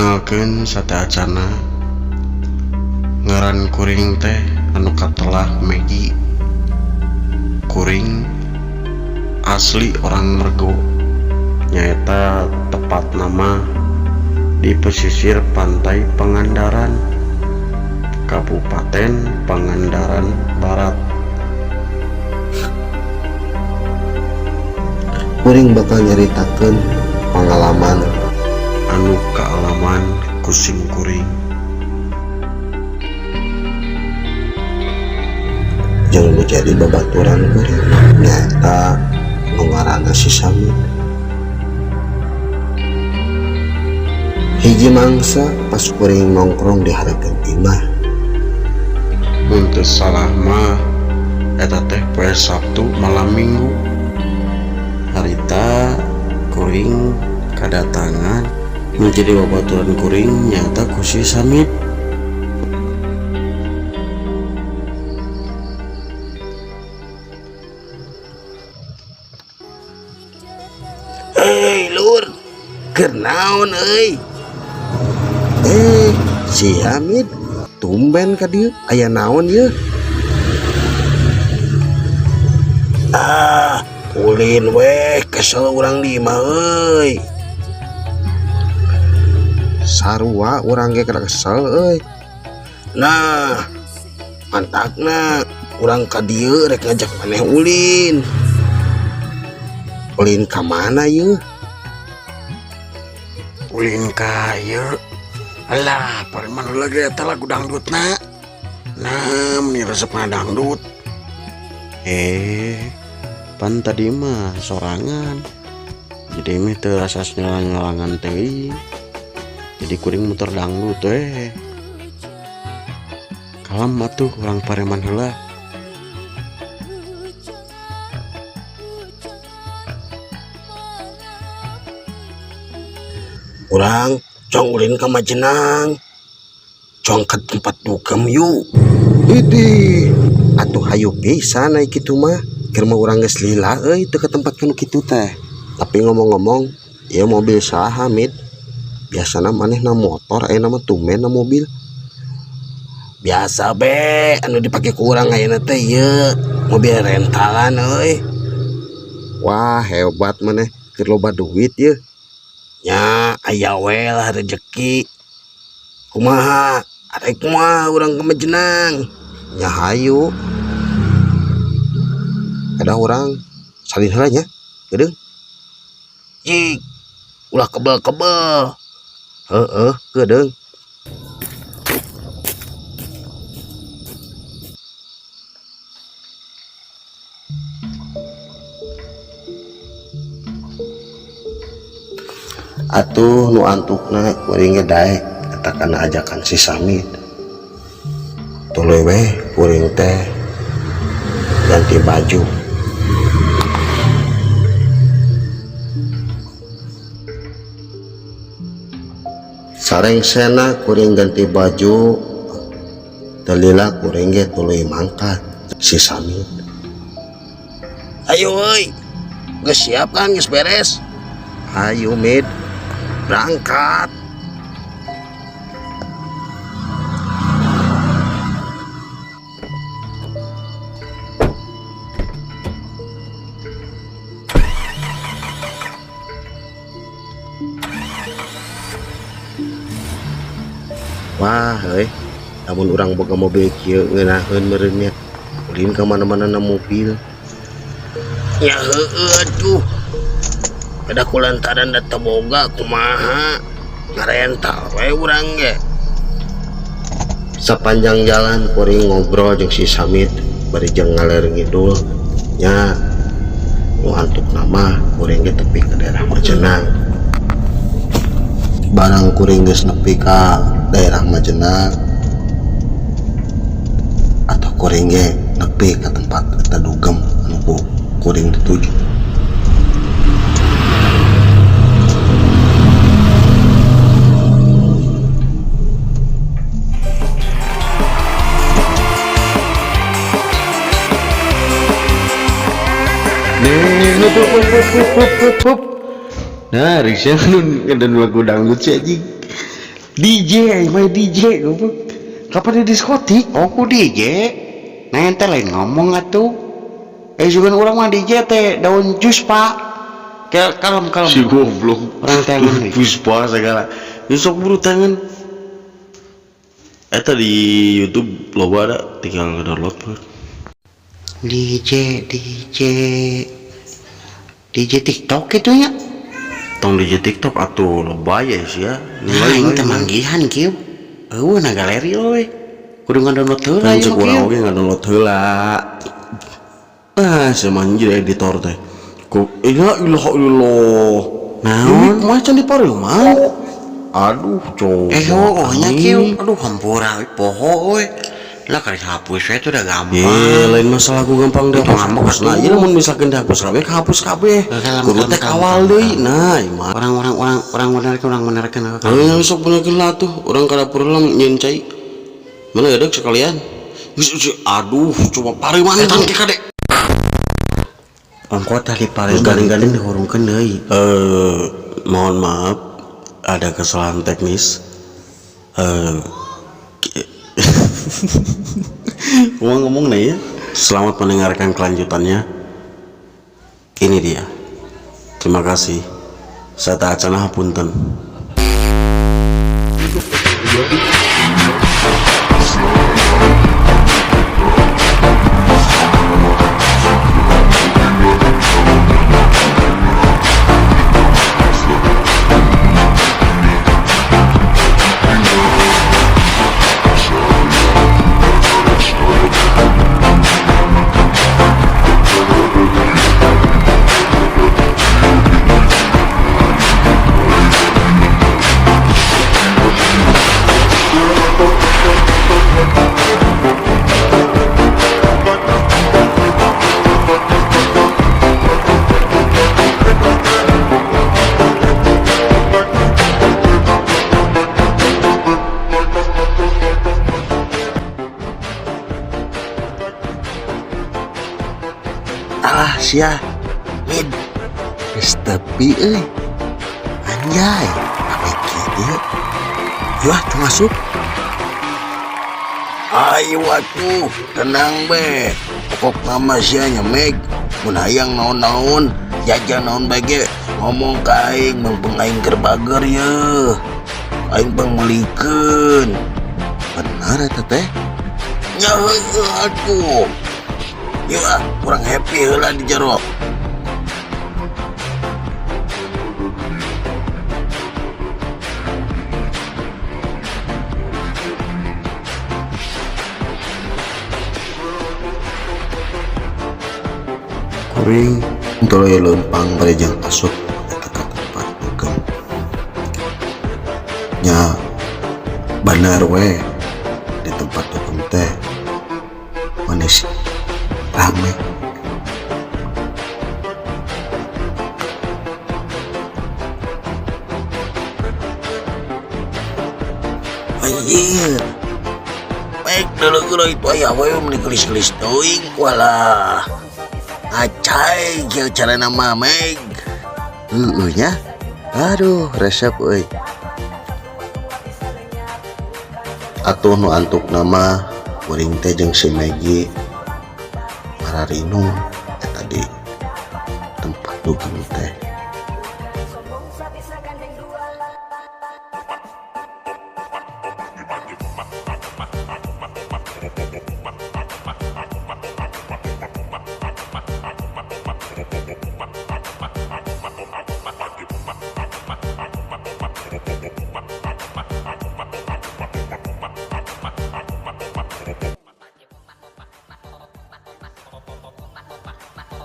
Perkenalkeun sateuacanna ngaran kuring teh anu katelah Megi. Kuring asli orang Mergo, nyaeta tepat nama di pesisir pantai Pangandaran, Kabupaten Pangandaran Barat. Kuring bakal nyaritakeun pengalaman anu kaalaman ku sim kuring. Jeung nu jadi babaturan kuring, nyaeta nu ngaranna si Samid. Hiji mangsa pas kuring nongkrong di hareupeun imah. Mun teu salah mah eta teh poe Sabtu malam Minggu. Harita kuring kadatangan nu jadi babaturan kuring nyaeta ku si Samid. Hei lur, keur naon euy? Si Hamid tumben ka dieu, aya naon yeuh? Ah, ulin weh, kesel urang di imah euy. Sarua urang ge kada kesel euy. Nah, mantakna urang ka dieu rek ngajak maneh ulin. Ulin ka mana yeuh? Ulin ka ieu. Alah, pareman heula ge eta lagu dangdutna. Nah, meni resep dangdut. Pan tadi mah sorangan. Jadi mah teu rasa nyalang-nyalangan teuing. Jadi kuring muter dangdut we. Kalem atuh urang pareman heula. Urang cong ulin ka Majenang. Cong ke tempat dugem yuk. Idih, atuh hayu pisan ai kitu mah. Keur mah urang geus lila euy teu ka tempat kanu kitu teh. Tapi ngomong-ngomong, ieu mobil saha Mid? Biasana manehna motor, ayeuna mah tumben na mobil. Biasa be, anu dipake ku urang ayeuna teh ieu mobil rentalan euy. Wah, hebat maneh, keur loba duit ieu. Nya aya we lah rezeki. Kumaha? Arek kumaha urang ka Majenang? Nya hayu. Ada urang salin heula nya, geudeung. Jik, ulah kebel-kebel. Heeh, geudeung. Atuh nu antukna kuring ge daek eta kana ajakan si Samid. Tuluy we kuring teh ganti baju. Sarengsena kuring ganti baju, teu lila kuring ge tuluy mangkat si Samid. Ayo euy, geus siap kan, geus beres? Ayo Mid, berangkat. Wah, euy, lamun urang boga mobil kieu ngeunaheun meureun nya. Ulin ka mana-mana na mobil. Ya heueuh atuh. Ada kulantaran da teu boga kumaha, ngarental we urang ge. Sepanjang jalan kuring ngobrol jeung si Samid bari jeung ngaler ngidul nya. Nu antukna mah kuring ge tepi ka daerah Majenang. Barang kuring geus nepi ka daerah Majenang atau kuring ge nepi ka tempat eta dugem anu ku kuring dituju. Nah, Risya nu ngeden lagu dangdut sih anjing. DJ mah DJ goblok. Kapan di diskotik? Oh ku DJ. Nah ente lain ngomong atuh. Sugan urang mah DJ teh daun jus, Pak. Kalem kalem. Si goblok. Urang tangan nih. Puspa segala. Besok buru tangan. Eta di YouTube loba ada tinggal download mah. DJ DJ DJ TikTok gitu nya. Tong DJ TikTok atuh loba ya sih ya. Nah, aing teh manggihan kieu. Eueuh na galeri euy. Kudu ngadownload heula Kan ieu cek mah urang kieu. oge ngadownload heula. Ah, si manjir editor teh. Ku la ilaha illallah. Naon? Ini mah can dipareuman. Aduh, coba. Oh, nya anjing. kieu. Aduh, hampura euy, poho euy. Lah kali hapus we tuh udah gampang. Ye, lain masalah ku gampang Itu dihapus. ngambek Nah, atuh. ieu mun misalkan dihapus kabeh, hapus kabeh. Kalem, Kudu kalem, teh kalem, kawal kalem, deui. kalem. Nah, ieu mah. Orang orang orang orang benerkeun orang benerkeun. Ayo sok benerkeun lah tuh, urang ka dapur heula nyieun cai. Mana gedeg sekalian? Geus, geus, aduh, coba pareuman Eta ke kade. Ongko tadi paling galing-galing dihurungkeun deui. Mohon maaf, ada kesalahan teknis. Ngomong-ngomong nih ya. Selamat mendengarkan kelanjutannya. Ini dia. Terima kasih. Saya Acana hapunten. Alah sia. Mid. Geus tepi euy. Anjay, rame kieu. Yeuh ah, teu masuk. Ayo atuh, tenang be. Pokokna mah sia nya Meg. Mun hayang naon-naon, jajan naon bae ge, ngomong ka aing, mumpung aing keur bager yeuh. Aing pangmeulikeun. Bener eta teh? Nya heueuh atuh. Yuk ah, kurang happy heula di jero. Kuring tuluy leumpang bari jeung asup eta ka tempat dugem. Nya bener we di tempat dugem teh manis rame. Anjir. Baik dulu gula itu aya we meni gelis-gelis teuing walah. Ngacai kieu carana mah Meg. Heueuh nya. Aduh, resep euy. Atuh nu antukna mah kuring teh jeung si Megi mararinung eta di tempat dugem teh.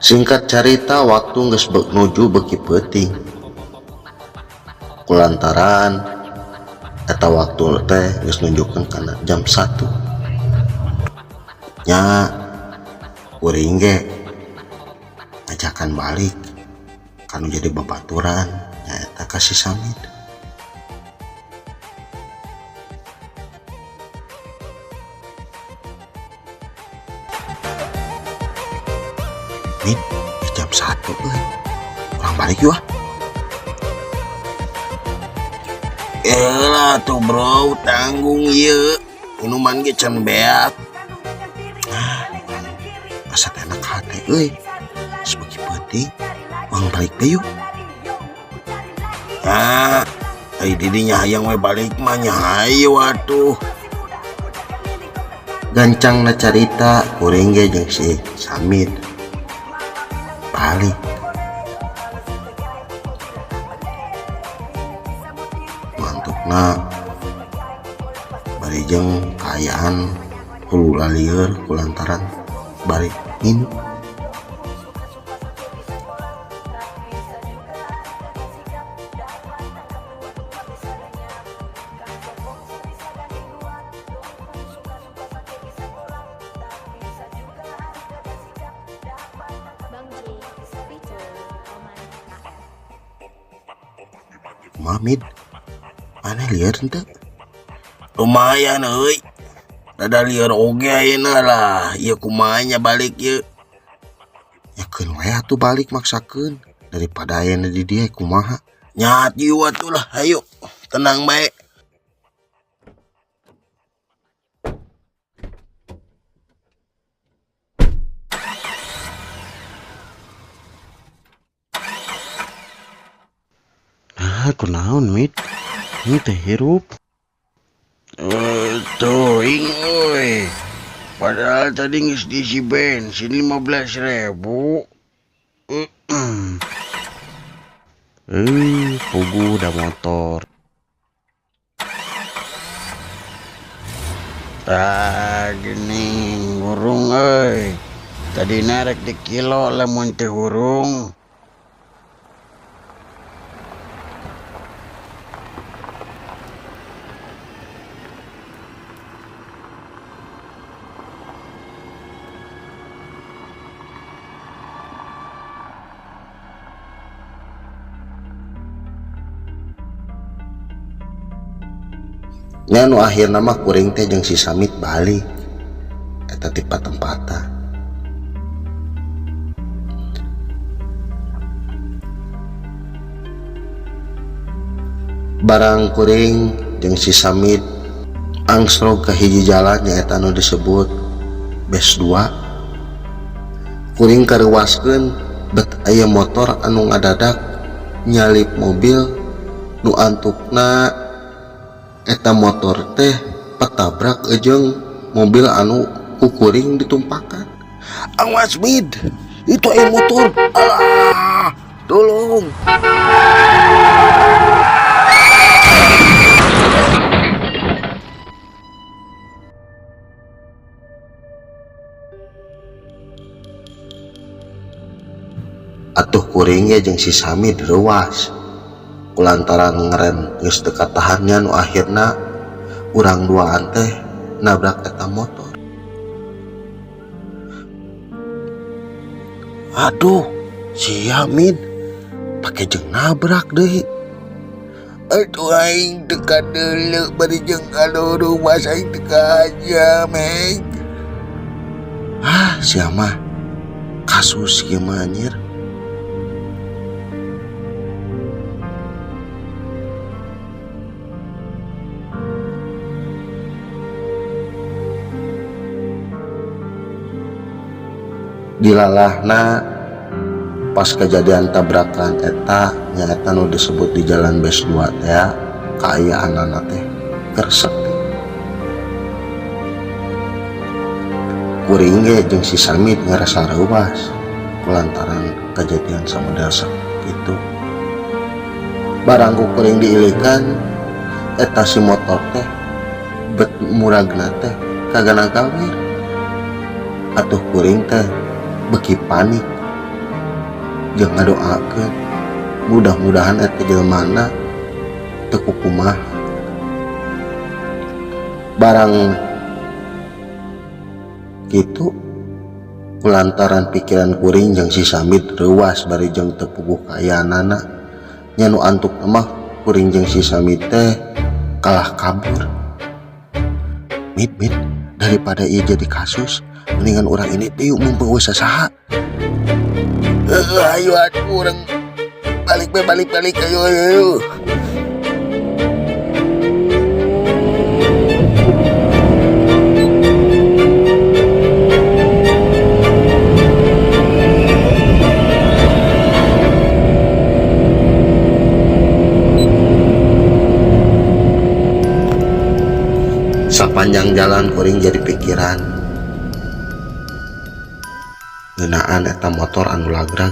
Singkat carita waktu geus nuju beuki peuting. Kulantaran eta waktu teh geus nunjukkeun kana jam 1. Nya kuring ge ngajakan balik kanu jadi babaturan nyaeta ka si Samid. Mid, di jam 1 euy. Urang balik yuk ah. Elah tuh bro, tanggung ieu. Minuman ge can beak. Ah, asa teh enak hate euy. Geus beuki peuting, urang balik deui yuk. Ah, ai didinya hayang we balik mah nya hayu atuh. Gancangna carita kuring ge jeung si Samit balik. Mantukna bari jeung kaayaan hulu lalieur kulantaran balik nginum. Mamid, mana lieur henteu? Lumayan euy. Rada lieur oge ayeuna lah. Ieu kumaha nya balik ieu. Yakeun we atuh balik maksakeun daripada ayeuna di dieu kumaha. Nya atuh atuh lah, hayu. Tenang bae. Ah, kunaon Mit? Ini teh hirup. Teuing euy. Padahal tadi geus diisi bensin 15.000. Puguh da motor. Tah geuning hurung euy. Tadi narek di kilo lamun teu hurung. Nya nu akhirna mah kuring teh jeung si Samit balik eta ti patempatan. Barang kuring jeung si Samit angsrog ka hiji jalan nyaeta nu disebut Bes 2. Kuring kareuwaskeun bet aya motor anu ngadadak nyalip mobil nu antukna eta motor teh petabrak jeung mobil anu ku kuring ditumpakan. Awas Mid, itu aya motor. Alah, tolong. Atuh kuring ge jeung si Samit reuas. Kulantaran ngerem geus teu katahannya nu akhirna urang duaan teh nabrak eta motor. Aduh, sia Min, pake jeung nabrak deui. Aduh aing teu kadeuleu bari jeung kalurung mas aing teu kahaja, Meng. Ah, sia mah kasus ieu mah anjir. Dilalahna pas kejadian tabrakan eta nyaeta nu disebut di jalan Bes 2 teh kaayaanana teh keur sepi. Kuring ge jeung si Samit ngarasa reuwas kulantaran kejadian samodel sakitu. Barang ku kuring diilikan eta si motor teh bet muragna teh kagana gawir. Atuh kuring teh beuki panik jeung ngadoakeun mudah-mudahan eta jelmana teu kukumaha. Barang kitu kulantaran pikiran kuring jeung si Samit reuwas bari jeung teu puguh kaayaanana nya nu antuk mah kuring jeung si Samit teh kalah kabur. Mit, Mit, daripada ieu jadi kasus mendingan urang ini teh yuk mumpung geus saha. Ayo atuh urang balik be, balik, balik, ayo, ayo, ayo. Sapanjang jalan kuring jadi pikiran ngeunaan eta motor anu lagrag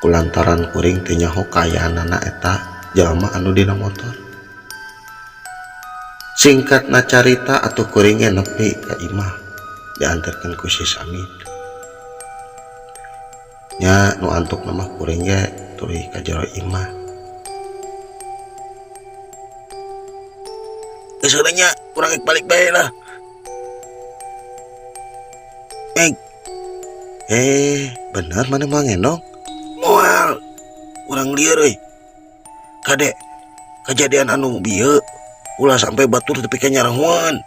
kulantaran kuring teu nyaho kaayaanana eta jalma anu dina motor. Singkatna carita atuh kuring ge nepi ka imah dianterkeun ku si Samid. Nya nu antukna mah kuring ge tuluy ka jero imah. Geus heula nya urang rek balik bae lah. Meg. Eh, bener maneh moal ngendong? Moal. Urang lieur euy. Kade kejadian anu bieu ulah sampai batur tepi ka nyarahoan.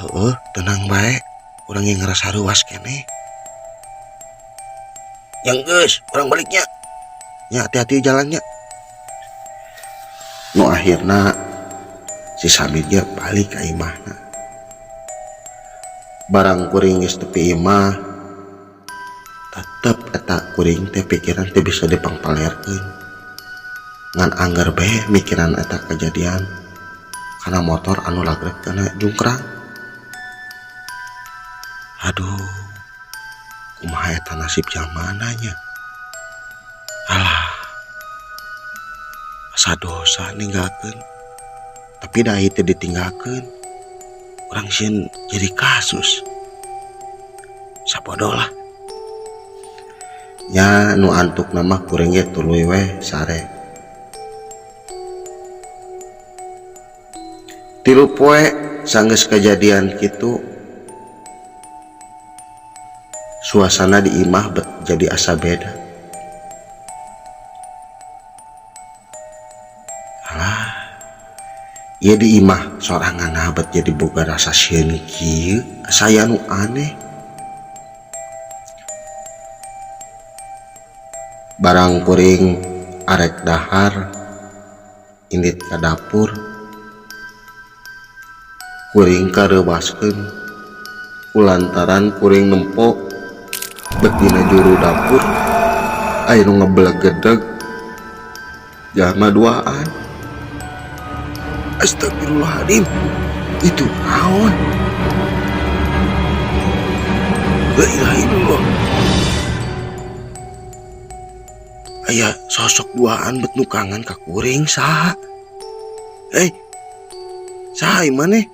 Heueuh, tenang bae. Urang ge ngarasa reuas keneh. Yang geus, urang baliknya. Nya hati-hati jalannya. Nu akhirna si Samid ge balik ka imahna. Barang kuring geus tepi imah, tetep eta kuring teh pikiran teh bisa dipangpalerkeun. Ngan angger bae mikiran eta kejadian kana motor anu lagrek kana jungkrang. Aduh, kumaha eta nasib jalmana nya. Alah, asa dosa ninggalkeun. Tapi da ieu teh ditinggalkeun, urang sieun jadi kasus. Sabodo lah. Nya nu antukna mah kuring ge tuluy weh sare. Tilu poe sanggeus kejadian kitu, suasana di imah jadi asa beda. Alah, ieu di imah sorangan bet jadi boga rasa sieun kieu, asa aya nu aneh. Barang kuring arek dahar indit ka dapur, kuring kareuwaskeun kulantaran kuring nempo bet dina juru dapur aya nu ngebelegedeg jalma duaan. Astagfirullahaladzim, itu naon? La ilaha illallah. Aya sosok duaan bet nukangan ka kuring saha? Saha ieu maneh?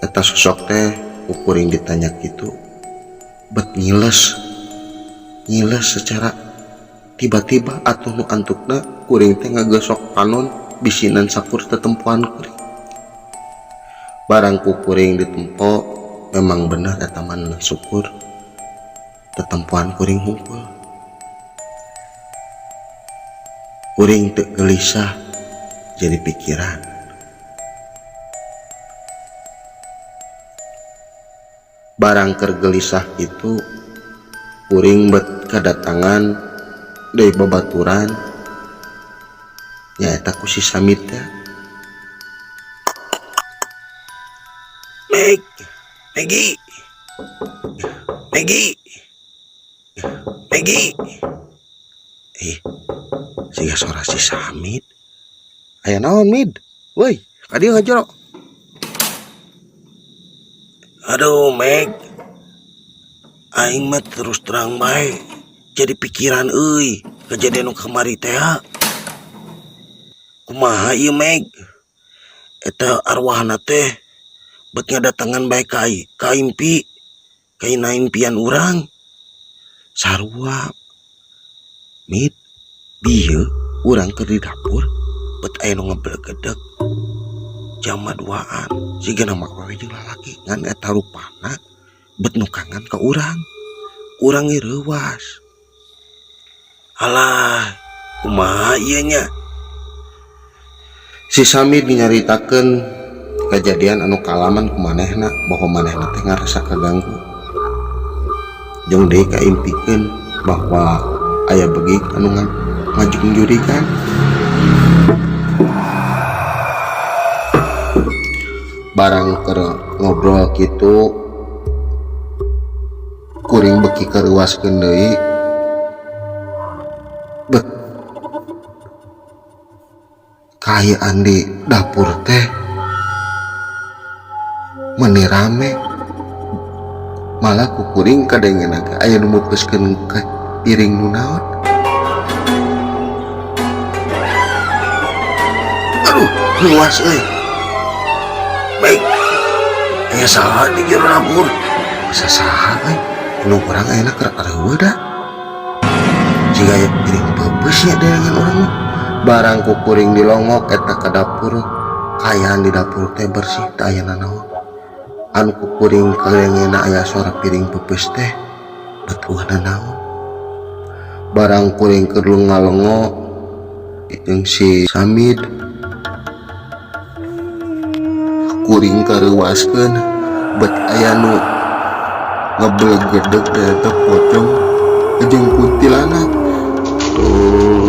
Eta sosok teh ku kuring ditanya kitu bet ngiles. Ngiles secara tiba-tiba atuh nu antukna kuring teh ngagesok panon bisinan sakur tetempoan kuring. Barang ku kuring ditempo memang bener eta mah syukur tetempoan kuring hungkul. Kuring teu gelisah jadi pikiran. Barang keur gelisah kitu kuring bet kadatangan deui babaturan nyaeta ku si Samid teh. Meg, Megi, Megi, Megi. Siga sora si Samid. Aya naon Mid? Woi, ka dieu ngajero. Aduh, Meg. Aing mah terus terang bae jadi pikiran euy kejadian nu kamari teh. Kumaha ieu Meg? Eta arwahna teh bet ngadatangan bae ka ka impi, ka impian urang. Sarua Mid, bieu urang keur di dapur bet aya nu ngeblegedeg jalma duaan siga mah awewe jeung lalaki ngan eta rupana bet nukangan ka urang. Urang ge reuwas. Alah, kumaha ieu nya? Si Samid nyaritakeun kejadian anu kaalaman ku manehna bahwa manehna teh ngarasa kaganggu. Jeung deui kaimpikeun bahwa aya begig anu ngajungjurigan. Barang keur ngobrol kitu kuring beuki kareuwaskeun deui bet kaayaan di dapur teh Meni rame. Malah ku kuring kadengena ge aya nu meupeuskeun ka piring nu naon. Aduh, luas euy. Baik. Aya saha di jero dapur? Asa saha euy? Nu urang ayeuna keur areueuh da. Jiga aya piring peupeus nya deangan urang mah. Barang ku kuring dilongok eta ka dapur. Kaayaan di dapur teh bersih teu aya nanaon. Anu ku kuring kadengena aya suara piring peupeus teh bet eueuh nanaon. Barang kuring keur ngalongo jeung si Samid. Kuring kareuwaskeun bet aya nu ngeblegedeg eta pocong jeung kuntilanak.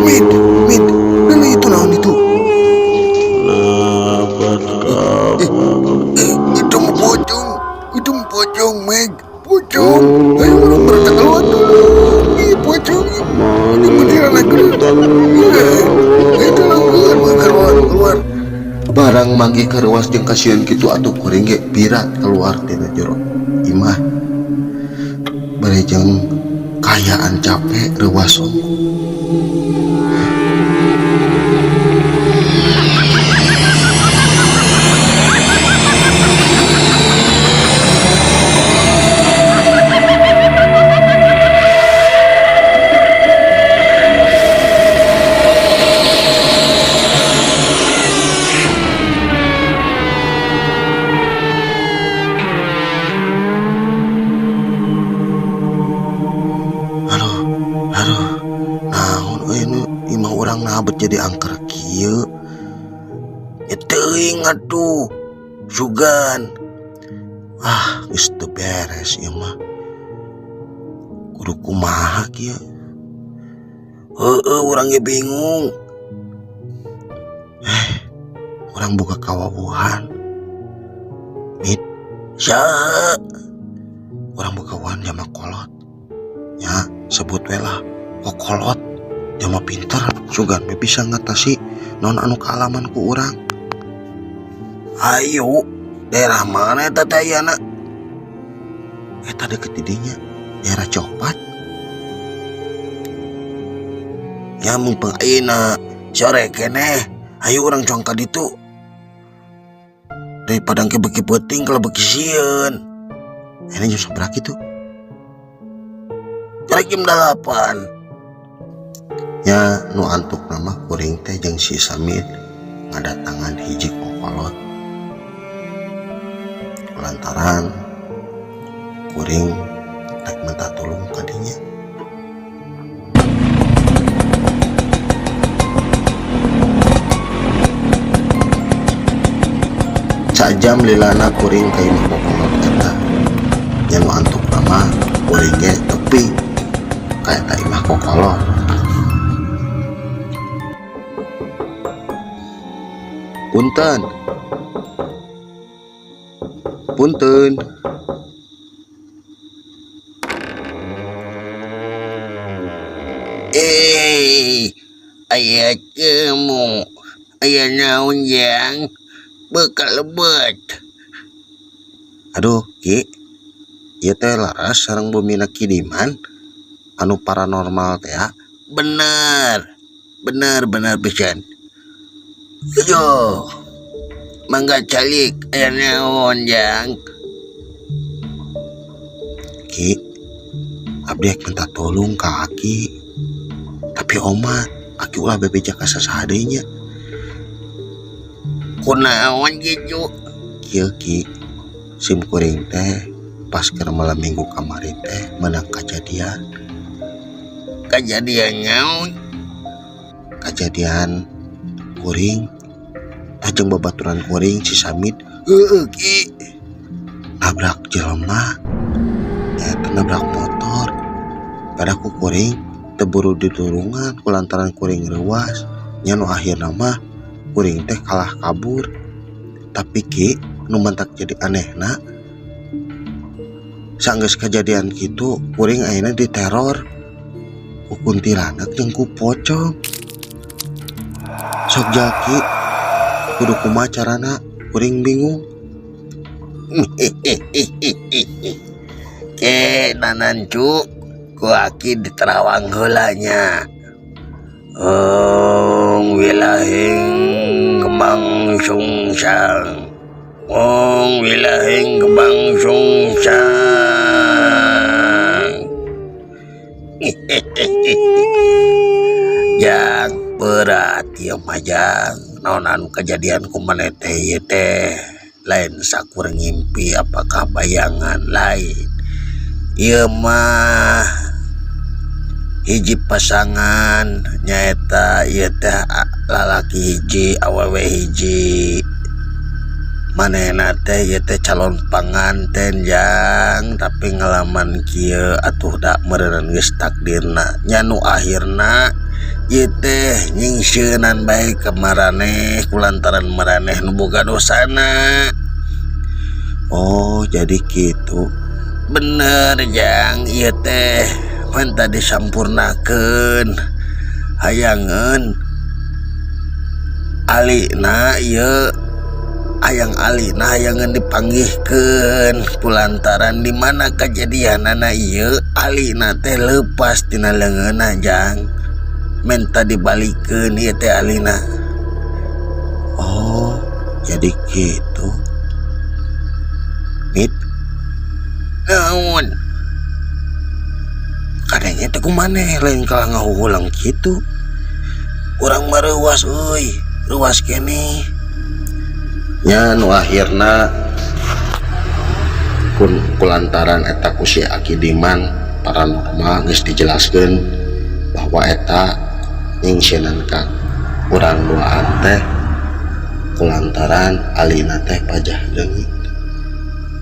Mid, mid, deuleu itu naon itu? Itu mah pocong, itu mah pocong, Meg, pocong. Ayo urang berangkat keluar dulu. Ih, pocong. Ini kuntilanak dulu. Itu keluar, keluar, keluar. Barang manggih kareuwas jeung kasieun kitu atuh kuring ge pira keluar tina jero imah. Bari jeung kaayaan capek reuwas ongkoh. Aduh, aduh, naon euy nu imah urang nabet jadi angker kieu. Ya teuing atuh, sugan. Ah, geus teu beres ieu mah. Kudu kumaha kieu? Heueuh, urang ge bingung. Urang boga kawawuhan. Mit, saha? Urang boga kawawuhan jama kolot. Nya, sebut we lah kokolot. Jama pinter, sugan we bisa ngatasi naon anu kaalaman ku urang. Ayo, daerah mana eta teh ayana? Eta deket di dinya, daerah Copat. Ya mumpung ayeuna sore keneh, ayo urang cong ka ditu. Daripada engke beuki peuting kalau beuki sieun. Ayeuna jam sabaraha kitu? Karek jam 8. Nya nu antuk nama kuring teh jeung si Samid ngadatangan hiji kokolot. Lantaran kuring rek minta tolong ka dinya. Sajam lilana kuring ka imah kokolot eta. Nya nu antuk nama kuring ge tepi ka eta imah kokolot. Punten. Punten. Aya temu. Aya naon jang? Bekal lebet. Aduh, Ki. Ieu teh laras sareng bumina Kidiman anu paranormal teh ya. Bener. Bener, bener pisan. Yo. Mangga calik aya naon jang? Ki, abdi rek minta tolong ka Aki. Tapi omat, Aki ulah bebeja ka sasaha deui nya. Kunaon kitu? Kieu Ki, sim kuring teh pas keur malam minggu kamari teh menang kajadian. Kajadian naon? Kajadian kuring tajeng babaturan kuring si Samid. Heueuh Ki. Nabrak jelema, eta nabrak motor. Pada ku kuring teu buru ditulungan kulantaran kuring reuwas. Nya nu akhirna mah kuring teh kalah kabur. Tapi Ki, nu mantak jadi anehna sanggeus kajadian kitu kuring ayeuna diteror ku kuntilanak jeung ku pocong. Sok jaki kudu kumaha carana kuring bingung. Ke nanan cu ku aki diterawang heula nya. Ong wilahing kembang sungsang. Ong wilahing kembang sungsang. Jang berat ieu mah jang. Naon anu kejadian ku maneh teh ieu teh lain sakur ngimpi apakah bayangan lain. Ieu mah hiji pasangan nyaeta ieu teh lalaki hiji awewe hiji. Manehna teh ieu teh calon panganten jang tapi ngalaman kieu atuh da meureun geus takdirna. Nya nu akhirna ieu teh nyingsieunan bae ka maraneh kulantaran maraneh nu boga dosana. Oh jadi kitu. Bener jang ieu teh menta disampurnakeun hayangeun alina ieu hayang alina hayangeun dipanggihkeun kulantaran di mana kajadianana ieu alina teh leupas tina leungeunna jang menta dibalikeun ieu teh alina. Oh jadi kitu. Mit naon kadangnya teh kumaneh lain kalah ngahuhulang kitu. Urang mah reuas euy, reuas keneh. Nya nu akhirna kun kulantaran eta ku si Aki Diman paranormal geus dijelaskeun bahwa eta nyingsieunan ka urang duaan teh kulantaran alina teh pajah leungit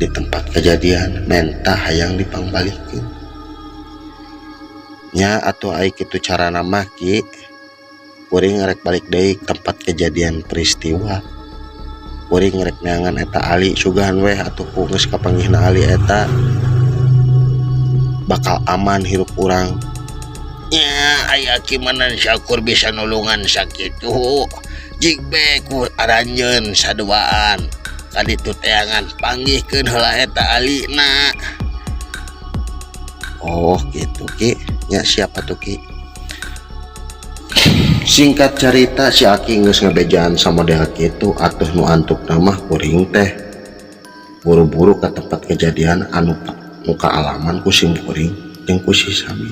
di tempat kejadian menta hayang dipangbalikeun. Nya atuh ai kitu carana mah ki kuring rek balik deui tempat kejadian peristiwa. Kuring rek neangan eta Ali sugan weh atuh ku geus kapanggihna Ali eta bakal aman hirup urang. Nya aya Aki Manan Syakur bisa nulungan sakitu. Jig be ku aranjeun saduaan kaditu teangan panggihkeun heula eta Alina. Oh gitu ki, nya siap atuh ki. Singkat cerita si Aki geus ngabejaan samodel kitu atuh nu antukna mah kuring teh buru-buru ka tempat kejadian anu muka alaman ku sim kuring jeung ku si Sami.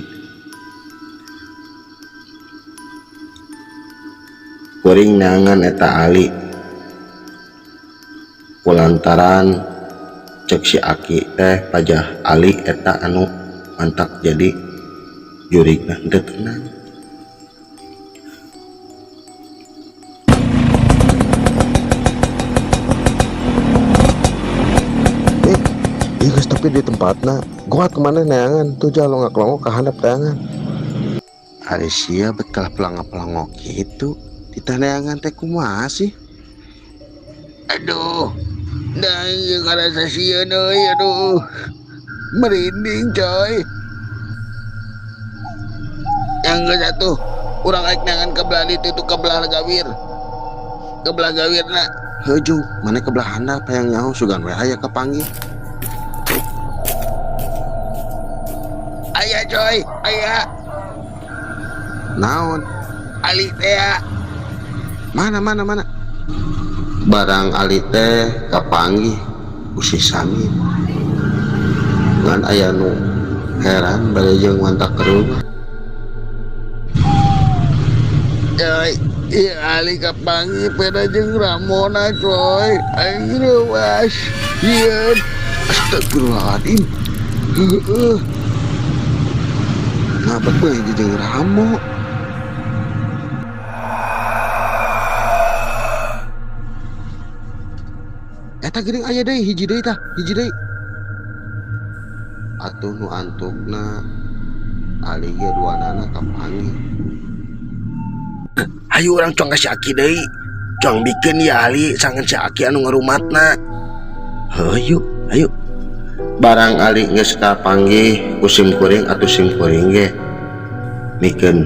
Kuring neangan eta Ali kulantaran cek si Aki teh pajah Ali eta anu mantak jadi jurigna henteu tenang. Ih geus tapi di tempatna gua kemana neangan tuh jalong ngaklongok ka handap neangan. Ari sia bet kalah pelangap-pelangok kitu ditah neangan teh kumaha sih? Aduh, da ieu ngarasa sieun euy, aduh. Merinding coy. Yang geus atuh urang rek neangan ka belah ditu tuh ka belah gawir. Ka belah gawirna. Heuh jung, maneh ka belah handap hayang nyaho sugan we aya kapanggih. Aya coy, aya. Naon? Ali teh. Mana mana mana? Barang Ali teh kapanggih ku si Sami. Ngan aya nu heran bari jeung mantak kereuh. Coy, ieu Ali kapanggih peda jeung Ramona coy. Aing reuas. Hieun. Astagfirullahaladzim. Heueuh. Ngapa bae jeung Ramo? Eta geuning aya deui hiji deui tah, hiji deui. Atuh nu antukna Ali ge duanana kapanggih. Hayu urang cong ka si Aki deui. Cong bikeun ya Ali sangan si Aki anu ngarumatna. Hayu, hayu. Barang Ali geus kapanggih ku sim kuring atuh sim kuring ge mikeun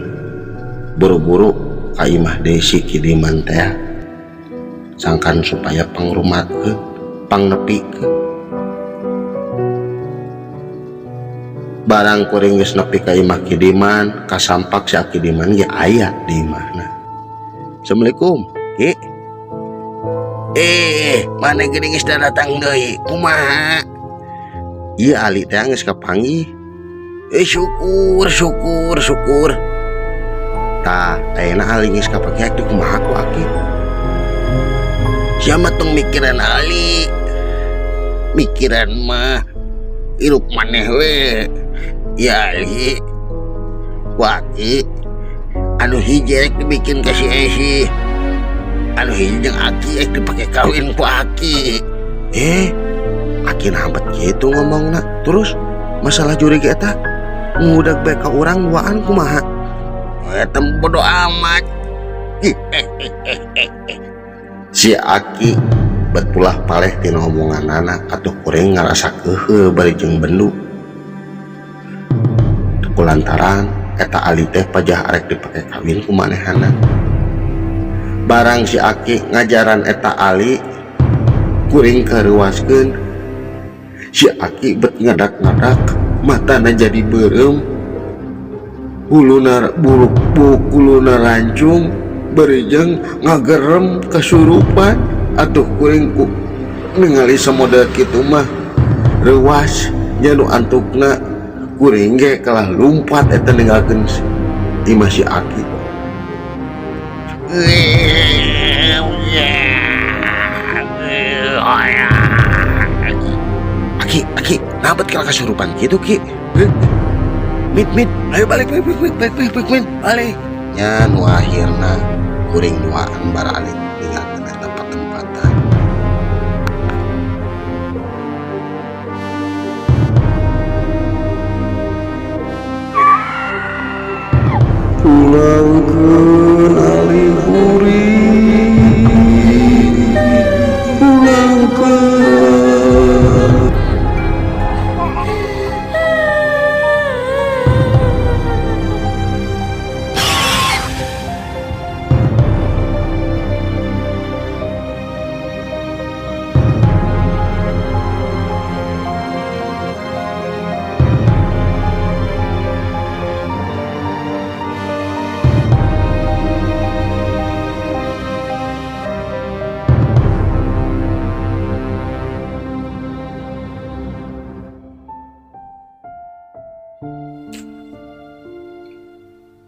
buru-buru ka imah deui si Ki Diman teh. Sangkan supaya pangrumatkeun, pangnepikeun. Barang kuring geus nepi ka imah Kidiman, kasampak si Aki Diman ge aya di imahna. Assalamualaikum, Ki. Mana geuning geus datang deui? Kumaha? Ieu Ali teh geus kapanggih. Syukur, syukur, syukur. Tah, ayeuna Ali geus kapanggih di kumaha ku Aki? Siapa tong mikiran Ali? Mikiran mah hirup maneh we. Ya Ali, waki anu hiji rek dibikin ka si Esi, anu hiji jeung Aki rek dipake kawin ku Aki. Aki naha bet kitu ngomongna. Terus masalah jurig eta ngudag bae ka urang duaan kumaha? Eta bodo amat. Si Aki betulah paleh tina omonganana atuh kuring ngarasa keuheuh bari jeung bendu. Kulantaran eta Ali teh pajah arek dipake kawin ku manehana. Barang si Aki ngajaran eta Ali kuring kareuwaskeun. Si Aki bet ngadak-ngadak, matana jadi beureum, huluna buluk buluna rancung, bari jeung ngagerem kasurupan. Atuh kuring ku ningali samodel kitu mah reuwas nya nu antukna kuring ge kalah lumpat eta ninggalkeun imah si Aki. Aki, Aki, naha bet kalah kasurupan kitu Ki? Mit, mit, ayo balik, balik, balik, balik, balik, balik, balik, balik. Nya nu akhirna kuring duaan baralik ninggalkeun eta patempatan. Pulangkeun Ali kuring, pulangkeun.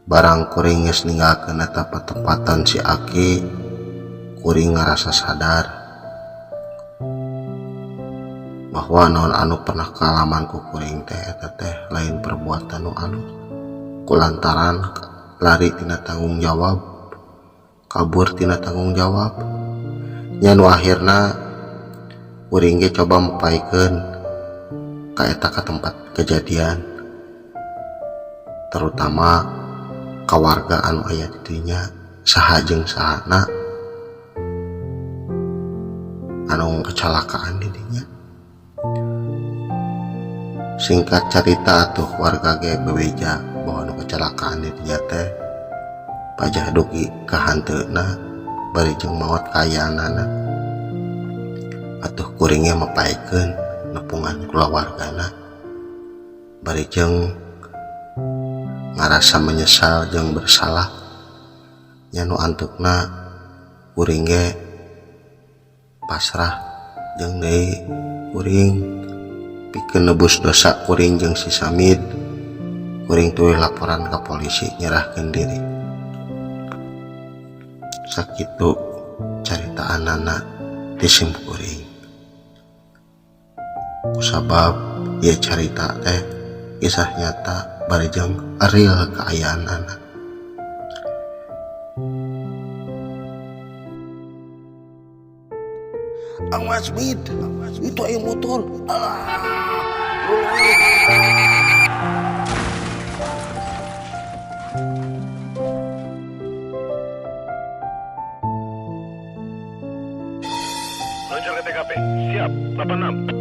Barang kuring geus ninggalkeun eta patempatan si Aki, kuring ngarasa sadar bahwa naon anu pernah kaalaman ku kuring teh eta teh lain perbuatan nu alus. Kulantaran lari tina tanggung jawab, kabur tina tanggung jawab, nya nu akhirna kuring ge coba mepaikeun ka eta ka tempat kejadian, terutama ka warga anu aya di dinya saha jeung sahana anu kecelakaan di dinya. Singkat cerita atuh warga ge bebeja bahwa anu kecelakaan di dinya teh pajah dugi ka hanteuna bari jeung maot kayaanana. Atuh kuringnya mapaekeun nepungan kulawargana bari jeung ngarasa menyesal jeung bersalah. Nya nu antukna kuring ge pasrah jeung deui kuring pikeun nebus dosa kuring jeung si Samid. Kuring tuluy laporan ka polisi nyerahkeun diri. Sakitu caritaanana ti sim kuring. Kusabab ieu carita teh kisah nyata bari jeung real kaayaanana. Awas Mid, itu aya motor. Luncur ke TKP, siap, 86.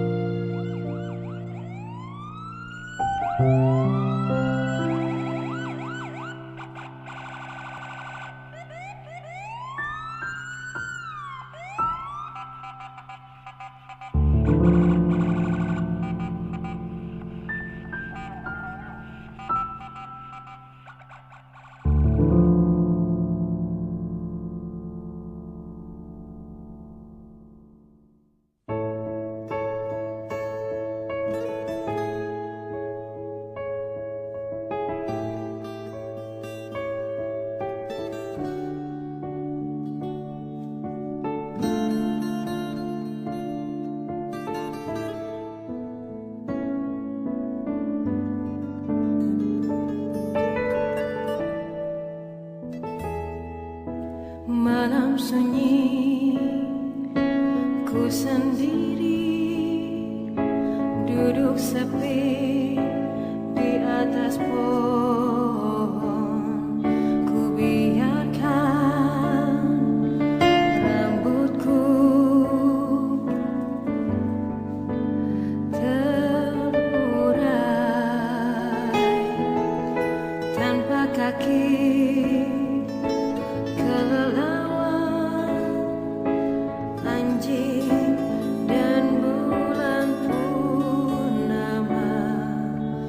Duduk sepi di atas pohon. Ku biarkan rambutku terurai tanpa kaki kelelawar, anjing dan bulan purnama.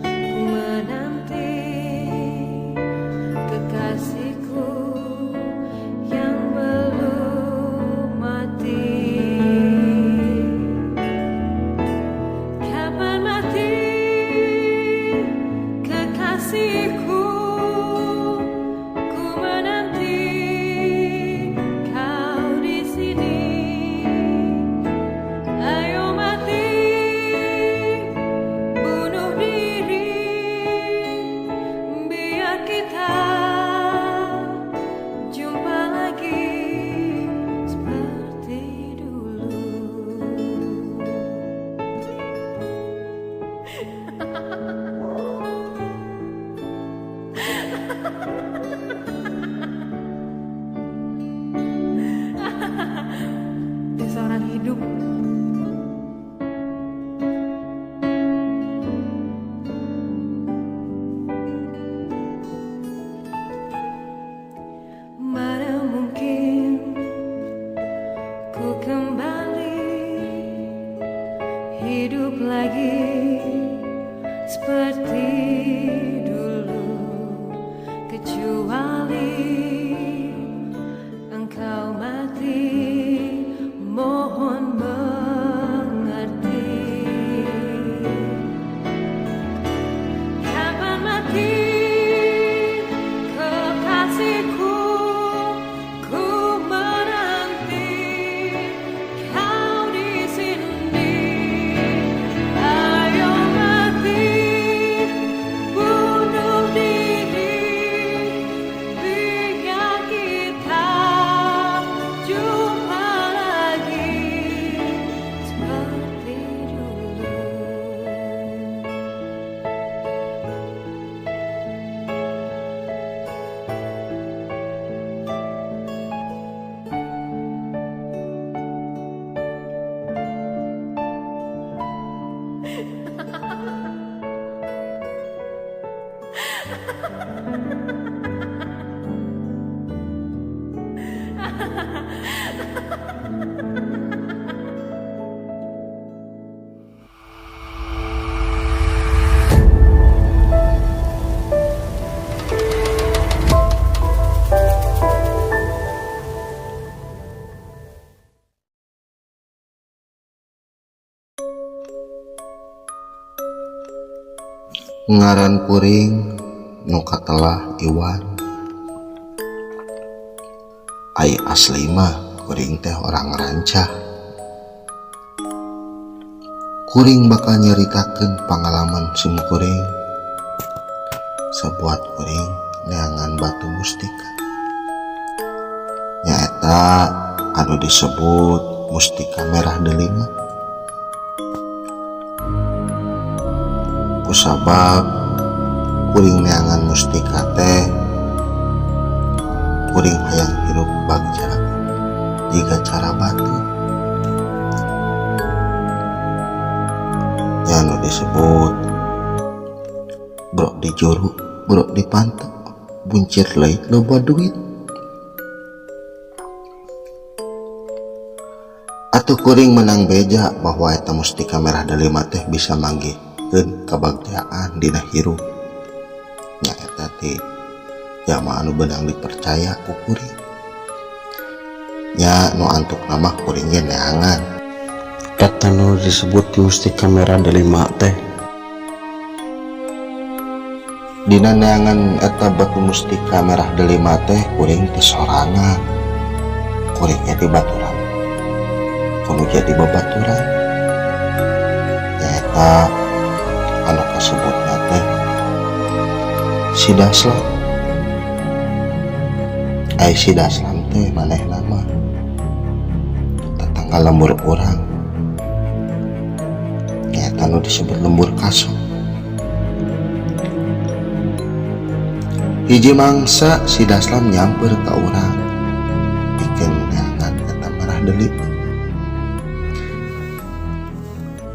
Ku menanti kekasihku yang belum mati. Kapan mati kekasihku? Ku menanti kau di sini. Ayo mati, bunuh diri, biar kita jumpa lagi seperti dulu. Seorang hidup. Mana mungkin ku kembali hidup lagi seperti dulu, kecuali engkau mati. Mohon mengerti. Kapan mati kekasihku? Ku menanti kau di sini. Ayo mati, bunuh diri, biar kita jumpa lagi seperti dulu. Ngaran kuring nu katelah Iwan. Ai asli mah kuring teh orang Rancah. Kuring bakal nyeritakeun pangalaman sim kuring sabuat kuring neangan batu mustika, nyaeta anu disebut mustika merah delima. Kusabab kuring neangan mustika teh, kuring hayang hirup bagja jiga cara batur, nya anu disebut brok di juru, brok di pantek, buncir leuit loba duit. Atuh kuring menang beja bahwa eta mustika merah delima teh bisa manggihkeun kabagjaan dina hirup, nyaeta teh jalma anu beunang dipercaya ku kuring, nya nu antuk nama kuring ge neangan. Eta nu disebut mustika merah delima teh. Dina neangan eta batu mustika merah delima teh kuring teh sorangan, kuring ge dibaturan kudu jadi babaturan, nyaeta anu kasebutna teh si Daslam. Ai si Daslam teh manehna mah tetangga lembur urang, nyaeta Anu disebut lembur kaso. Hiji mangsa si Daslam nyamper ka urang pikeun neangan eta merah delima.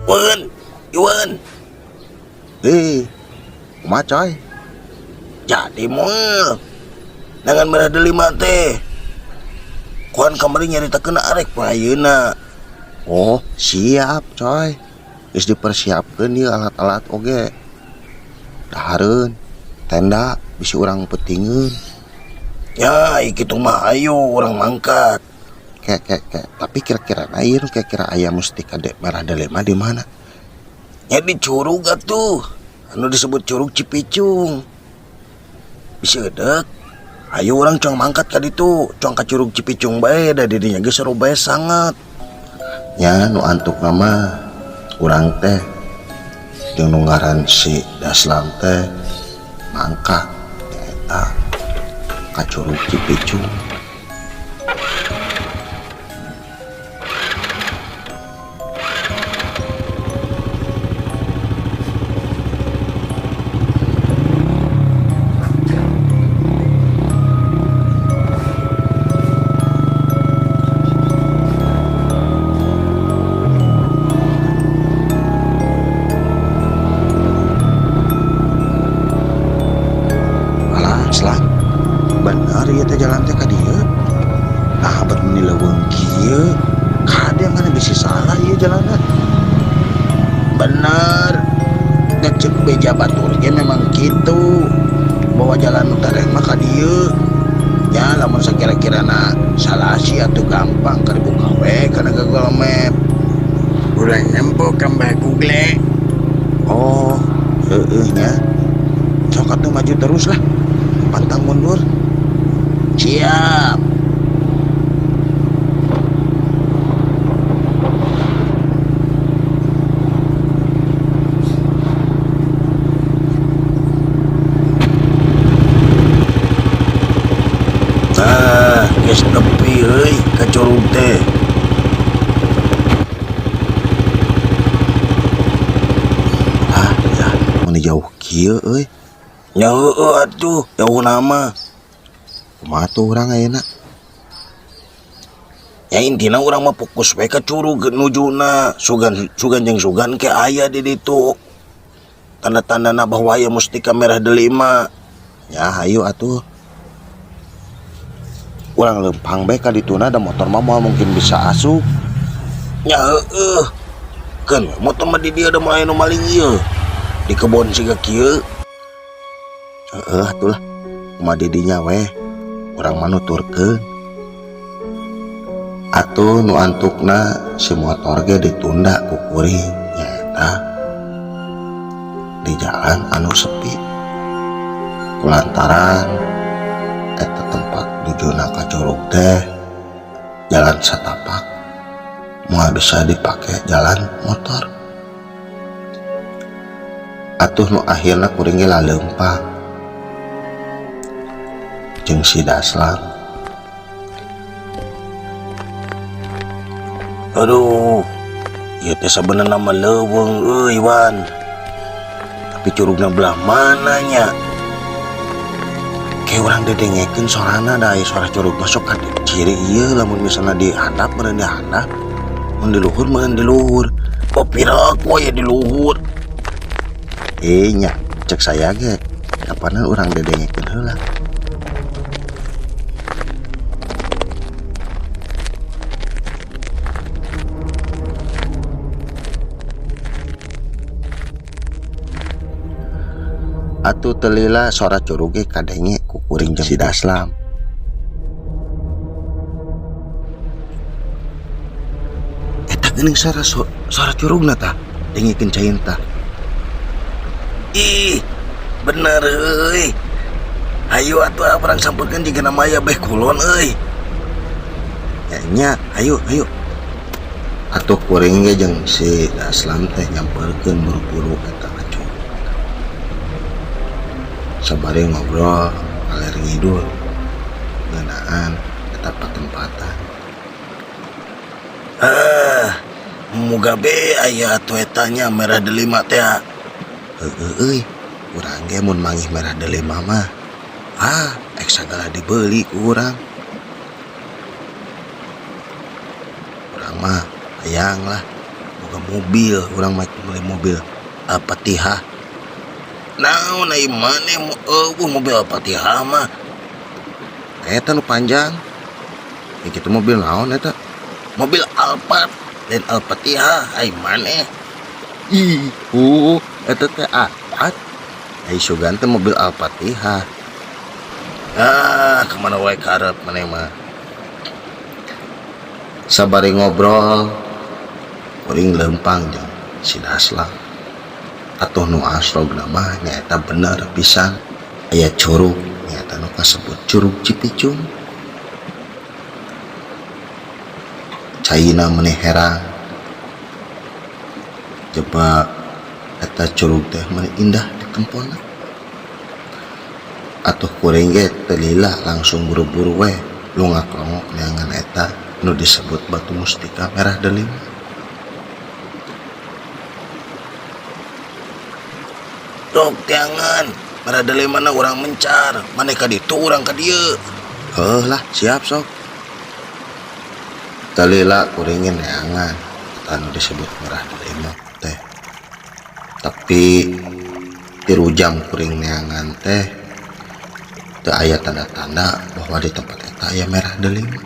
Wen, Iwan. Eh, kumaha coy? Jadi moal. Dengan merah delima teh. Kuan kamari nyaritakeun arek poe ayeuna. Oh, siap coy. Geus dipersiapkeun ieu alat-alat oge. Dahareun, tenda bisi urang peutingeun. Ya, kitu mah ayo urang mangkat. Ke ke ke, tapi kira-kira ieu nu kira-kira aya mustika de merah delima di mana? Ya di curug atuh. Anu disebut Curug Cipicung. Bisi eudek. Ayo urang cong mangkat ka ditu, cong ka Curug Cipicung bae da di dinya ge seru bae sangat. Nya nu antukna mah urang teh jeung nu ngaran si Daslam teh mangkat nyaeta ka Curug Cipicung. Alah, Slam. Bener ieu teh jalan teh ka dieu. Nah, bet meuni leuweung kieu. Kade mana bisi salah ieu jalanna. Bener. Da ceuk beja batur ge memang kitu. Bahwa jalan nu tereh mah ka dieu. Ya lamun sakira-kirana salah sih atuh gampang keur dibuka we kana Google Map. Urang nempo ka Mbah Google. Oh, heueuh nya. Sok atuh maju terus lah. Pantang mundur. Siap. Tah, geus nepi euy ka curug teh. Ah, ya, meuni jauh kieu euy. Nya heueuh atuh, jauhna mah. Kumaha tuh urang ayeuna? Ya intina urang mah fokus we ka curug nujuna, sugan sugan jeung sugan ke aya di ditu. Tanda-tandana bahwa aya mustika merah delima. Ya hayu atuh. Urang leumpang bae ka dituna da motor mah moal mungkin bisa asup. Nya heueuh. Keun we motor mah di dieu da moal aya nu maling ieu. Di kebon siga kieu. Heueuh atuh lah. Kumaha di dinya we. Urang mah nuturkeun. Atuh nu antukna si motor ge ditunda ku kuring nyaeta di jalan anu sepi. Kulantaran eta tempat nujuna ka curug teh jalan satapak moal bisa dipake jalan motor. Atuh nu akhirna kuring ge laleumpang jeung si Daslam. Aduh, ieu teh sabenerna mah leuweung euy Wan. Tapi curugna belah mana nya? Kayak urang dedengekeun sorana da aya suara curug masuk ka ciri ieu lamun misalna di handap meureun di handap, mun di luhur meureun di luhur. Oh piraku aya di luhur. Eh nya, cek saya ge kapanan urang dedengekeun heula. Atuh teu lila sora curug ge kadenge ku kuring jeung si Daslam. Eta geuning suara suara curugna tah, dengekeun cain tah. Ih, bener euy. Hayu atuh urang sampeurkeun jiga nama aya beh kulon euy. Ya nya, hayu hayu. Atuh kuring ge jeung si Daslam teh nyamperkeun buru-buru eta ka curug. Sabari ngobrol ngaler ngidul ngeunaan eta patempatan. Ah, Muga be aya atuh eta nya merah delima teh. Heueuh euy, urang ge mun manggih merah delima mah ah ek sagala dibeli ku urang. Urang mah hayang lah boga mobil, urang mah meuli mobil Al-Fatihah. Naon ai maneh eueuh mobil Al-Fatihah mah. Eta nu panjang. Ya kitu mobil naon eta? Mobil Alphard lain Al-Fatihah ai maneh. Ih, eta teh Alphard. Ai sugan teh mobil Al-Fatihah. Ah, kemana wae karep maneh mah. Sabari ngobrol, kuring leumpang jeung si Daslam. Atuh nu aslogna mah nyaeta bener pisan aya curug nyaeta nu kasebut Curug Cipicung. Caina meni herang. Coba eta curug teh meni indah ditempona. Atuh kuring ge teu lila langsung buru-buru we lungak-longok neangan eta nu disebut batu mustika merah delima. Dok tiangan merah delima na urang mencar, maneh ka ditu urang ka dieu. Heuh lah, siap sok. Teu lila kuring ge neangan eta nu disebut merah delima teh. Tapi 3 jam kuring neangan teh teu aya tanda-tanda bahwa di tempat eta aya merah delima.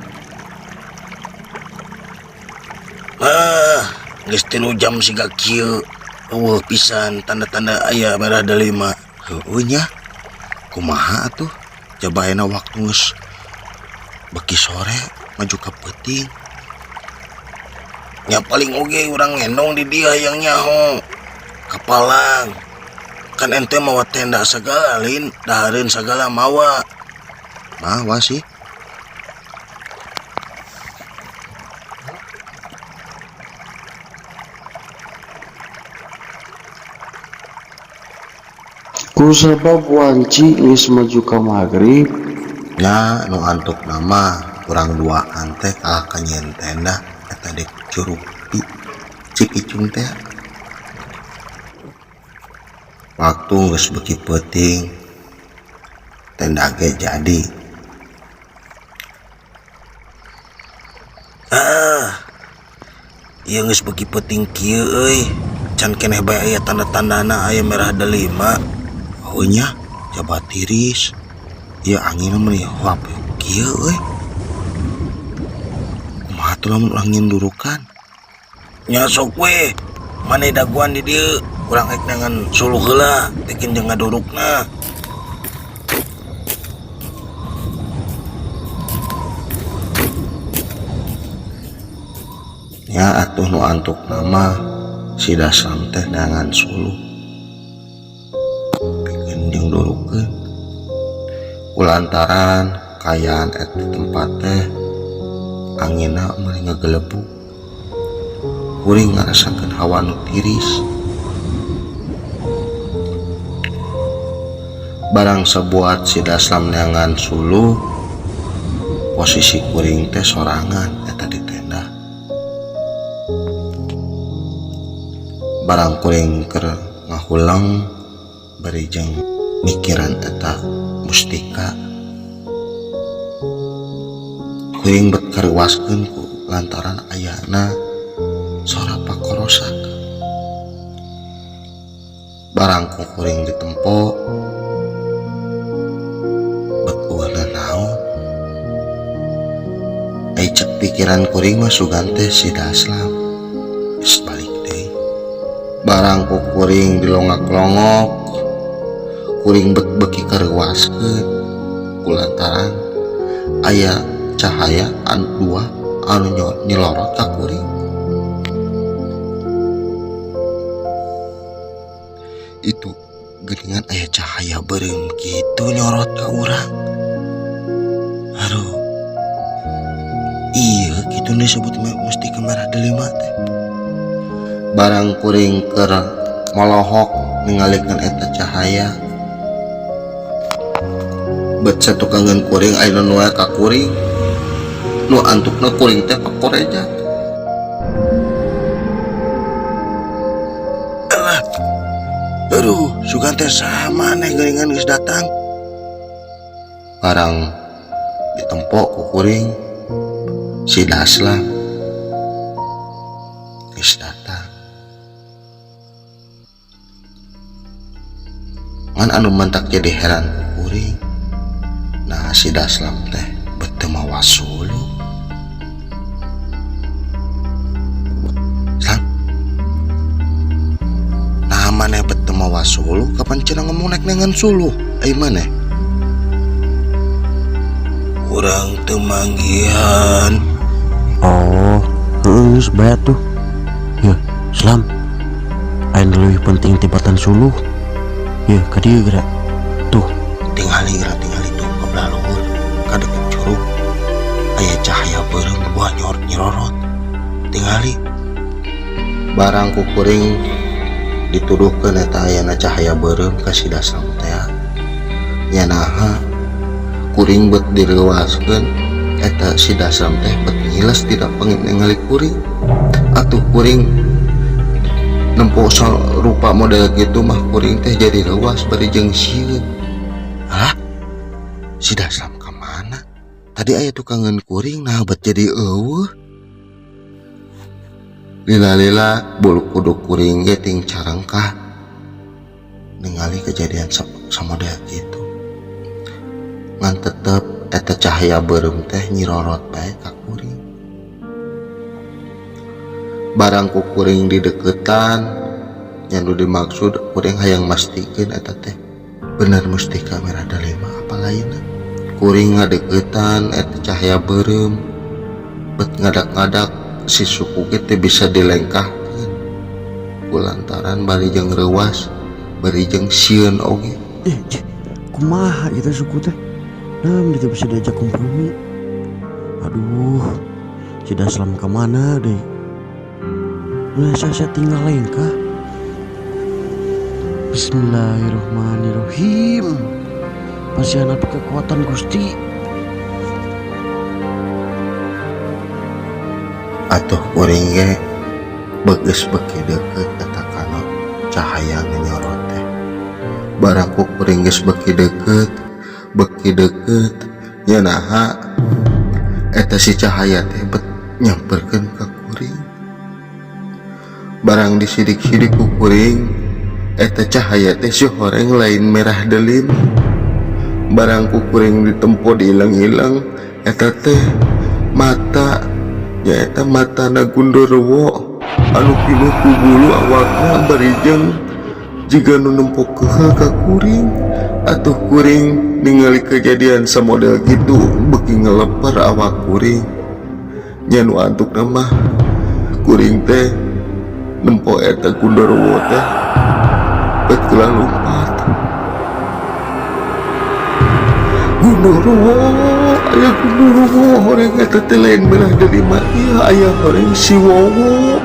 Ah, geus 3 jam siga kieu. Eueuh pisan tanda-tanda aya merah delima. Heueuh nya. Kumaha atuh? Coba ayeuna waktu geus beki sore maju ka peuting. Nya paling oge urang ngendong di dieu hayang nyaho. Kapalang. Kan ente mawa tenda sagala lin, dahareun sagala mawa. Mawa sih. Kusabab wanci geus maju ka magrib. Nya nu antuk nama kurang duaan teh kalah ka nyieun tenda eta di Curug Cipicung teh. Waktu geus beuki peuting tenda ge jadi. Ah, ieu geus beuki peuting kieu euy. Can keneh bae aya tanda-tandana aya merah delima. Heueuh nya, coba tiris. Ieu anginna meuni huap kieu euy. Kumaha tuh lamun urang nyieun durukan? Nya sok we, maneh daguan di dieu, urang rek neangan suluh heula, tekin jeung ngadurukna. Nya atuh nu antuk nama si Daslam teh neangan suluh. Pikeun jeung durukeun. Kulantaran kayaan eta tempat teh anginna meuni ngagelebug. Kuring ngarasakeun hawa nu tiris. Barang sabuat si Daslam neangan suluh, posisi kuring teh sorangan eta di tenda. Barang kuring keur ngahuleng bari jeung mikiran eta mustika. Kuring bet kareuwaskeun ku lantaran ayana sora pakorosak. Barang ku kuring ditempo bet eueuh nanaon. Ai cek pikiran kuring mah sugan teh si Daslam geus balik deui. Barang ku kuring dilongak-longok, kuring bet beuki kareuwaskeun kulantaran aya cahaya anu dua anu nyelorot ka kuring. Itu geuningan aya cahaya beureum kitu nyorot ka urang. Aduh, iya kitu disebut mustika merah delima teh. Barang kuring keur molohok ningalikeun eta cahaya, bet satukangeun kuring aya nu wae ka kuring. Nu antukna kuring teh pakoreja. Aduh, sugan teh saha maneh geuningan geus datang. Barang ditempo ku kuring si Daslam geus datang. Ngan anu mantak jadi heran ku kuring, nah si Daslam teh bet teu mawa suluh. Slam, nah maneh bet teu mawa suluh, kapan cenah ngomong nek nengan suluh ai maneh? Urang teu manggihan. Oh, heeh, geus bae atuh. Yeuh, Slam. Aya nu leuwih penting tibatan suluh. Yeuh, ka dieu geura. Tuh, Tingali geura, tingali tuh ka belah luhur, ka deket curug. Aya cahaya beureum dua nyor nyirorot. Tingali. Barang ku kuring dituduhkeun eta ayana cahaya beureum ka si Daslam teh. Nya naha kuring bet direuaskeun eta si Daslam teh bet ngiles tidak pengin ningali kuring. Atuh kuring nempo rupa model gitu mah kuring teh jadi reuas bari jeung sieun. Hah? Si Daslam ka mana? Tadi aya tukangeun kuring, nah bet jadi eueuh. Lila-lila bulu kuduk kuring ge ting carengkah ningali kejadian samodel gitu. Ngan tetep eta cahaya beureum teh nyirorot bae ka kuring. Barang ku kuring dideketan, nya nu dimaksud kuring hayang mastikeun eta teh bener mustika merah delima apa lainna. Kuring ngadeukeutan eta cahaya beureum, bet ngadak-ngadak si suku ge teu bisa dilengkahkeun kulantaran bari jeung reuas bari jeung sieun oge. Kumaha ieu teh suku teh? Nah, teu bisa diajak kompromi. Aduh, si Daslam ka mana deui? Nah, saya tinggal lengkah. Bismillahirrahmanirrahim. Pasihan abdi kekuatan Gusti. Atuh kuring ge begeus beuki deukeut eta kana cahaya nu nyorot teh. Barang ku kuring geus beuki deukeut, beuki deukeut, nya naha eta si cahaya teh bet nyamperkeun ka kuring. Barang disidik-sidik ku kuring eta cahaya teh si horeng lain merah delima. Barang ku kuring ditempo diilang-ilang eta teh mata, nyaeta matana Gundurwo anu pinuh ku bulu awakna bari jeung jiga nu nempo kehe ka kuring. Atuh kuring ningali kejadian samodel kitu beuki ngeleper awak kuring. Nya nu antukna mah kuring teh nempo eta Gundurwo teh bet gelah lumpat. Gundurwo, aya Gundurwo horeng eta teh lain merah delima ieu aya horeng si Wowo.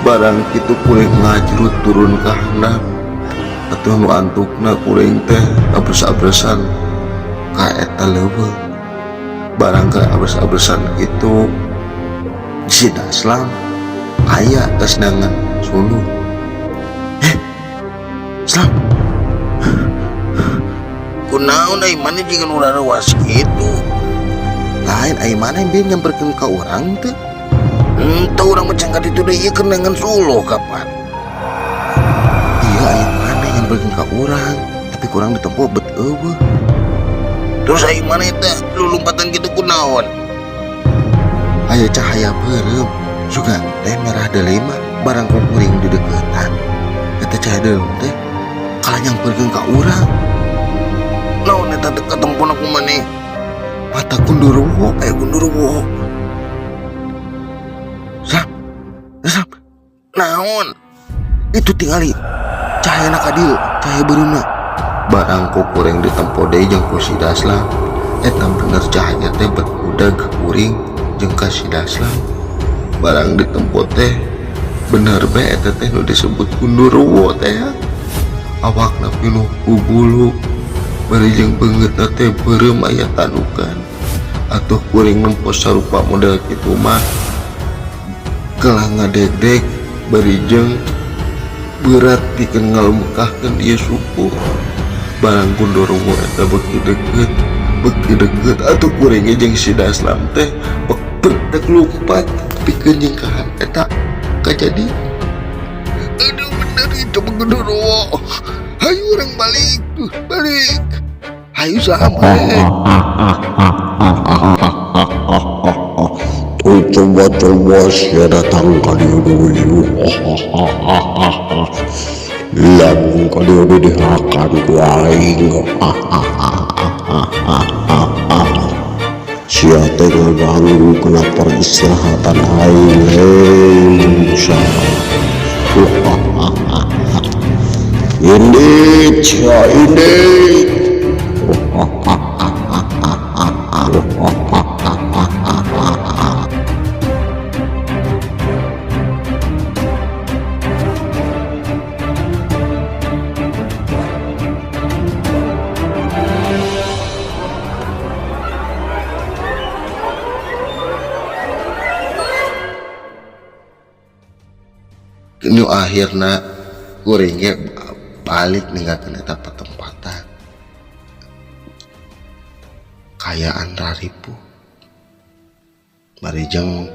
Barang kitu kuring ngajrut turun ka handap. Atuh nu antukna kuring teh abres-abresan ka eta leuweung. Barang ka abres-abresan kitu si Daslam aya tos nangan suluh. Slam. Kunaon ai maneh jeung nu rareuas kitu? Lain ai maneh bieu nyamperkeun ka urang teh? Henteu, urang mah can ka ditu deui, ieu keur nengan suluh kapan? Iya, ai maneh nyamperkeun ka urang, tapi kurang ditempo bet eueuh. Terus ai maneh teh lulumpatan kitu kunaon? Aya cahaya beureum, sugan teh merah delima barang ku kuring dideuketan. Eta cahaya beureum teh kalah nyamperkeun ka urang. Naon eta teh katempona ku maneh? Mata Gundurwo. Aya Gundurwo. Slam, Slam. Naon? Itu tingali cahayana ka dieu, cahaya beureumna. Barang ku kuring ditempo deui jeung ku si Daslam, eta bener cahaya teh bet udag ka kuring jeung ka si Daslam. Barang ditempo teh bener bae eta teh nu disebut Gundurwo teh ya. Awakna pinuh ku bulu, bari jeung beungeutna teh beureum aya tandukan. Atuh kuring nempo sarupa model kitu mah gelah ngadegdeg bari jeung Berat pikeun ngalumekahkeun ieu suku. Barang gondorowo eta beuki deukeut, beuki deukeut atuh kuring ge jeung si Daslam teh bek dek lumpat pikeun nyingkahan eta kajadi. Aduh, bener itu gondorowo. Hayu urang balik, tuh balik. Hayu sama. Tuh coba-coba sia datang ka dieu deui. Lamun ka dieu deui dihakan ku aing. Sia teh ngaganggu kana peristirahatan aing, hei manusia. Indit, sia indit. Nu akhirna kuring ge balik ninggalkeun eta patempatan. Kaayaan raripuh. Bari jeung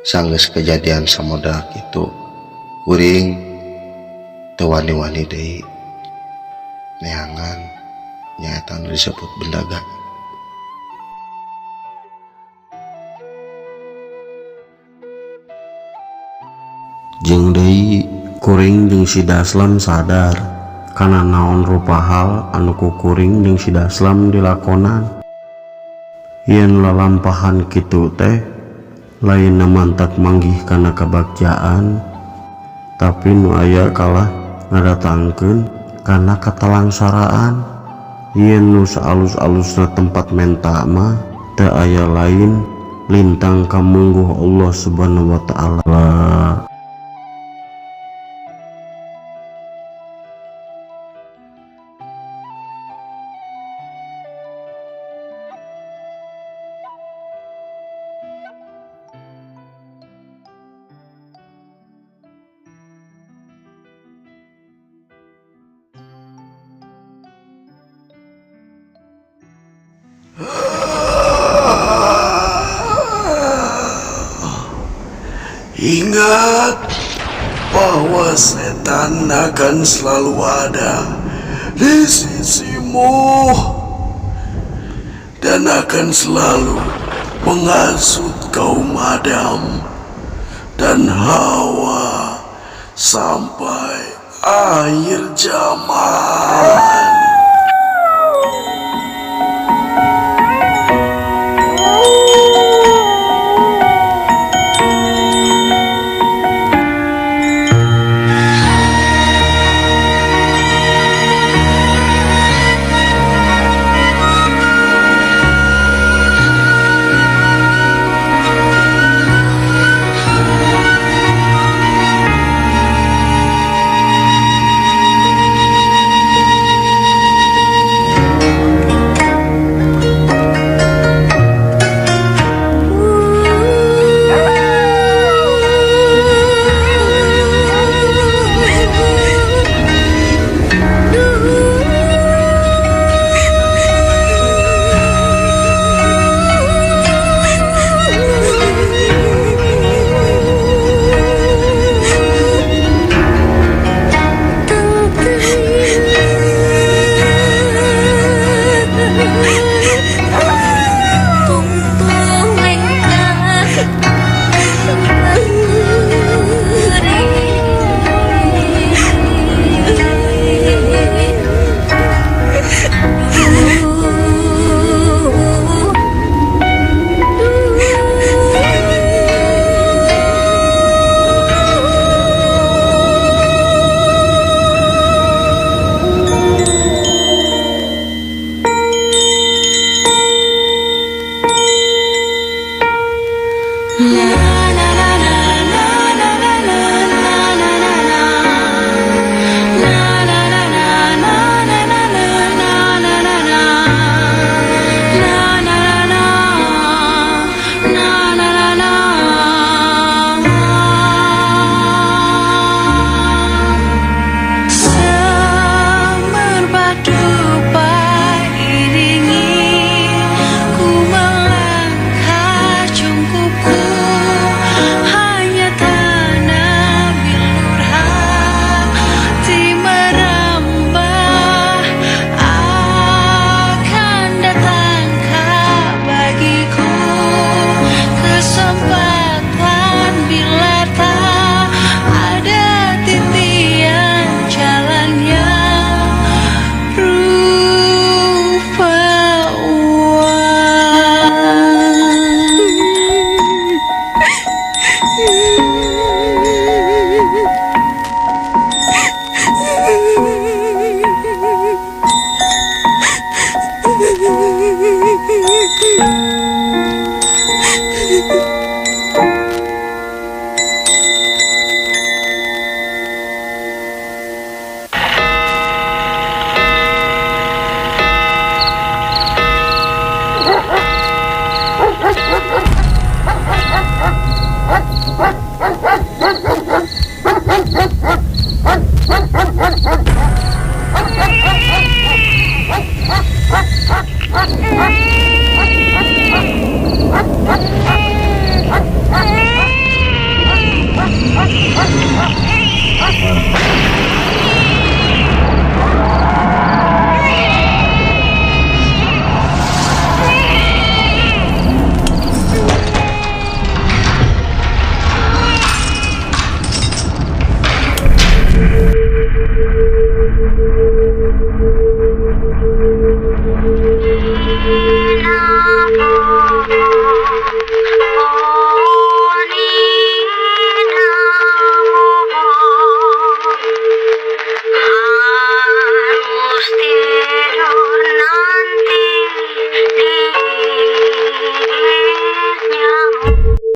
sanggeus kejadian samodel kitu, kuring teu wani-wani deui neangan nyaeta anu disebut benda gaib. Jeung deui kuring jeung si Daslam sadar kana naon rupa hal anu ku kuring jeung si Daslam dilakonan. Yen lalampahan kitu teh lain mantak manggih kana kabagjaan, tapi nu aya kalah ngadatangkeun kana katalangsaraan. Yen nu saalus-alusna tempat menta mah teu aya lain lintang kamungguh Allah Subhanahu wa taala. Ingat bahwa setan akan selalu ada di sisimu dan akan selalu menghasut kaum Adam dan Hawa sampai akhir zaman.